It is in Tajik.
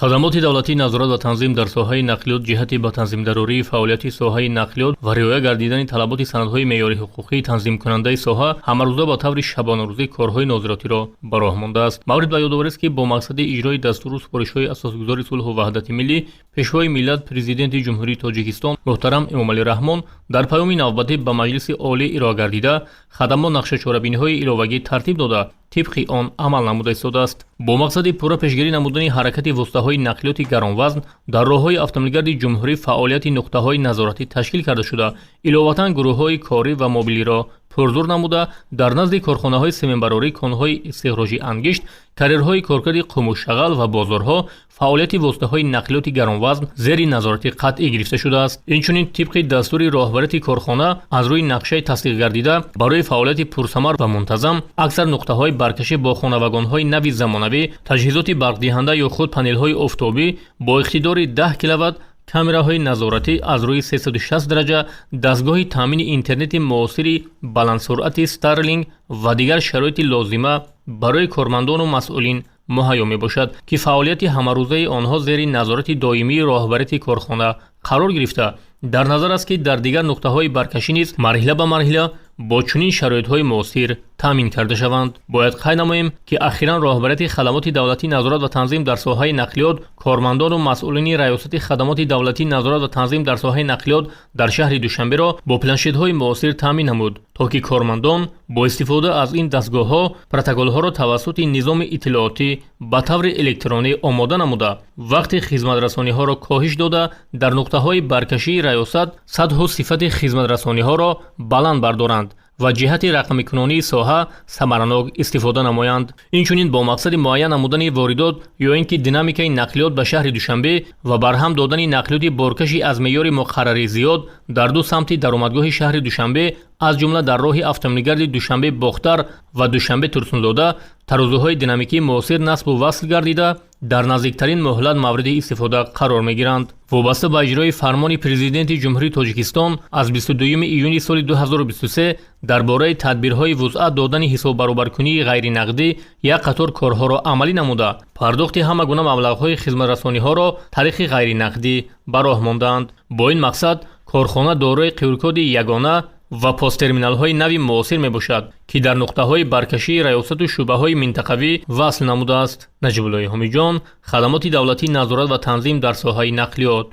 Хадамоти давлатии назорат ва танзим дар соҳаи нақлиёт ҷиҳати ба танзимдарории фаъолияти соҳаи нақлиёт ва риоя гардидани талаботи санадҳои меъёри ҳуқуқии танзимкунандаи соҳа ҳамарӯза ба таври шабонарӯзӣ корҳои нозиротиро ба роҳ мондааст. Маврид ба ёдоварист, ки бо мақсади иҷрои дастуру супоришҳои Асосгузори сулҳу ваҳдати миллӣ, Пешвои миллат, Президенти Ҷумҳурии Тоҷикистон муҳтарам Эмомалӣ Раҳмон дар паёми навбатӣ ба Маҷлиси Олӣ ироа гардида, хадамот нақшачорабиниҳои иловагӣ тартиб дода, тибқи он амал намуда истодааст. Бо мақсади пурра пешгирӣ намудани ҳаракати воситаҳои нақлиёти гаронвазн дар роҳҳои автомобилгарди ҷумҳурӣ фаъолияти нуқтаҳои назоратӣ ташкил карда шуда, иловатан гурӯҳҳои корӣ ва мобилиро пурзур намуда, дар назди корхонаҳои семенбарорӣ, конҳои истихроҷи ангишт, карьерҳои коркарди қуму шағал ва бозорҳо фаъолияти воситаҳои нақлиёти гаронвазн зери назорати қатъӣ гирифта шудааст. Инчунин, тибқи дастури роҳбарияти корхона, аз рӯи нақшаи тасдиқгардида барои фаъолияти пурсамар ва мунтазам аксар нуқтаҳои баркашӣ бо хонавагонҳои нави замонавӣ, таҷҳизоти барқдиҳанда ё худ панелҳои офтобӣ бо иқтидори 10 киловатт, камераҳои назоратӣ аз рӯи 360 дараҷа, дастгоҳи таъмини интернети муосири баландсуръати Старлинг ва дигар шароити лозима барои кормандону масъулин муҳайё мебошад, ки фаъолияти ҳамарӯзаи онҳо зери назорати доимии роҳбарияти корхона қарор гирифта, дар назар аст, ки дар дигар нуқтаҳои баркашӣ низ марҳила ба марҳила бо чунин шароитҳои муосир таъмин карда шаванд. Бояд қайд намоем, ки ахиран роҳбарияти хадамоти давлатии назорат ва танзим дар соҳаи нақлиёт кормандону масъулини Раёсати хадамоти давлатии назорат ва танзим дар соҳаи нақлиёт дар шаҳри Душанберо бо планшетҳои муосир таъмин намуд, то ки кормандон бо истифода аз ин дастгоҳҳо протоколҳоро тавассути низоми иттилоотӣ ба таври электронӣ омода намуда, вақти хизматрасониҳоро коҳиш дода, дар нуқтаҳои баркашии раёсат сатҳу сифати хизматрасониҳоро баланд бардоранд ва ҷиҳати рақамикунонии соҳа самаранок истифода намоянд. Инчунин, бо мақсади муайян намудани воридот ё ин ки динамикаи нақлиёт ба шаҳри Душанбе ва барҳам додани нақлиёти боркаши аз меъёри муқаррарӣ зиёд дар ду самти даромадгоҳи шаҳри Душанбе, аз ҷумла дар роҳи автомобилгарди Душанбе Бохтар ва Душанбе Турсунзода, тарозуҳои динамикии муосир насбу васл гардида, дар наздиктарин муҳлат мавриди истифода қарор мегиранд. Вобаста ба иҷрои фармони Президенти Ҷумҳурии Тоҷикистон аз 22 июни соли 2023 дар бораи тадбирҳои вусъат додани ҳисоббаробаркунии ғайринақдӣ як қатор корҳоро амалӣ намуда, пардохти ҳама гуна маблағҳои хизматрасониҳоро тариқи ғайринақдӣ ба роҳ мондаанд. Бо ин мақсад корхона дорои қюркоди ягона ва посттерминалҳои нави муосир мебошад, ки дар нуқтаҳои баркашии раёсату шӯъбаҳои минтақавӣ васл намудааст. Наҷибуллои Ҳомиҷон, хадамоти давлатии назорат ва танзим дар соҳаи нақлиёт.